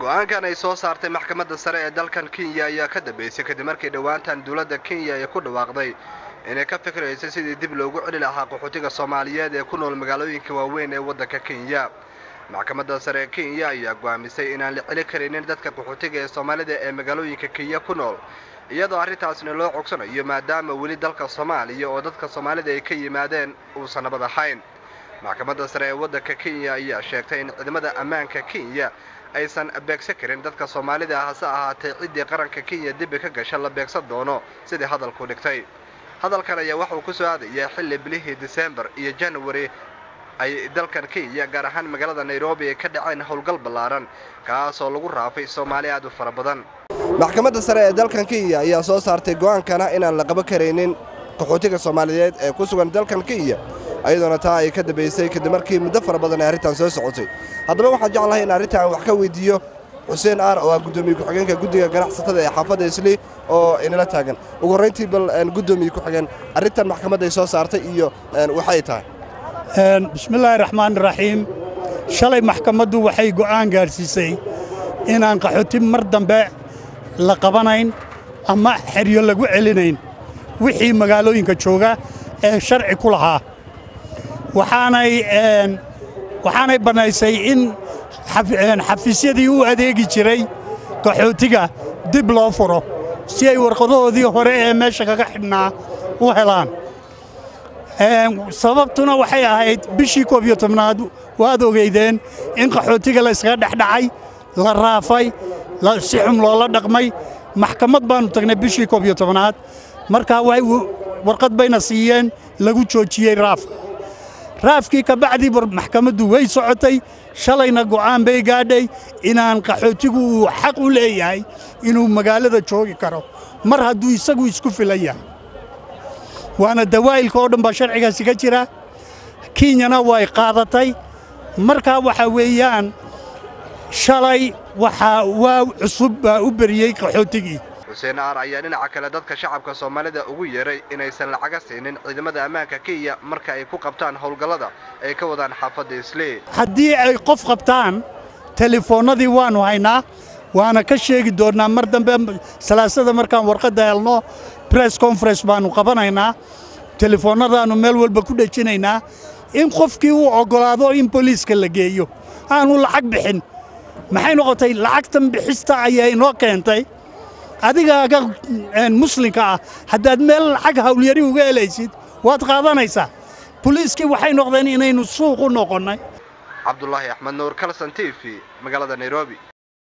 Go'aankan ay soo saartay maxkamadda sare ee dalkan Kenya ayaa ka dambeysay kadib markii dhowaantan dowladda Kenya ay ku dhawaaqday inay ka fikraysay sidii dib loogu celi lahaa qaxootiga Soomaaliyeed ee ku nool magaalooyinka waaweyn ee waddanka Kenya. Maxkamadda sare ee Kenya ayaa go'aamisay inaan la celi karinin dadka qaxootiga ee Soomaalida ee magaalooyinka Kenya ku nool, iyadoo arrintaasna loo cogsanayo maadaama weli dalka Soomaaliya oo dadka Soomaalida ay ka yimaadeen uusan nabad ahayn. Maxkamadda sare ee waddanka Kenya ayaa sheegtay in ciidamada ammaanka Kenya aysan beegsan karin dadka Soomaalida ah, hase ahaatee ciddii qaranka Kenya dibi ka gasha la beegsan doono sidii hadalku dhigtay. Hadalkan ayaa waxauu ku soo aadayaa xilli bilihii Disembar iyo January ay dalkan Kenya, gaar ahaan magaalada Nairobi, ay ka dhaceen howlgal ballaaran kaasoo lagu raafay Soomaali aad u fara badan. Maxkamadda sare ee dalkan Kenya ayaa soo saartay go'aankana inaan la qaban karaynin qaxootiga Soomaaliyeed ee ku sugan dalkan Kenya, ayadoona taa ay ka dambaysay kadib markii muddo fara badan ay arrintan soo socotay. Haddaba waxaan jeclahay in arrintan wax ka weydiiyo Xuseen Aar oo ah guddoomiye ku-xigeenka guddiga ganacsatada ee xaafadda Islii oo inala taagan. Ugu horrayntii, bal guddoomiye ku-xigeen, arrintan maxkamadda ay soo saartay iyo waxay tahay? Bismillaahi raxmaani raxiim. Shalay maxkamaddu waxay go'aan gaadhsiisay inaan qaxooti mar dambe la qabanayn ama xeryo lagu celinayn wixii magaalooyinka jooga ee sharci ku lahaa. Waxaanay bannaysay in xafiisyadii u adeegi jiray qaxootiga dib loo furo si ay warqadahoodii hore ee meesha kaga xidhnaa u helaan. Sababtuna waxay ahayd bishii 11aad waad ogeydeen in qaxootiga la yskaga dhexdhacay, la raafay, si xum loola dhaqmay. Maxkamad baannu tagnay bishii 11aad, markaa warqad bayna siiyeen lagu joojiyey raafka. Raafkii ka bacdii maxkamaddu way socotay, shalayna go'aan bay gaadhay inaan qaxootigu uu xaq u leeyahay inuu magaalada joogi karo mar hadduu isagu isku filan yahay. Waana dawaa'ilka oo dhan baa sharcigaasi ka jira, Kenyana way qaadatay. Markaa waxaa weeyaan shalay waxaa waa cusub baa u beriyey qaxootigii. Xuseen Aar ayaa dhinaca kale dadka shacabka Soomaalida ugu yeeray inaysan lacaga siinin ciidamada ammaanka Kenya marka ay ku qabtaan howlgallada ay ka wadaan xaafadda Islii. Haddii ay qof qabtaan, telefoonnadii waannu haynaa, waana ka sheegi doonnaa mar dambe. Salaasada markaan warqadda helno press conference baannu qabanaynaa, telefoonnadaannu meel walba ku dhejinaynaa in qofkii uu oggolaado in booliiska la geeyo aanu lacag bixin. Maxay noqotay? Lacagtan bixista ayaa inoo keentay. Adigaaga muslimka ah haddaad meel lacag hawlyari uga helaysid, waad qaadanaysaa. Boliiskii waxay noqdeen inaynu suuq u noqonnay. Cabdulaahi Axmed Nuur, Kalson TV, magaalada Nairobi.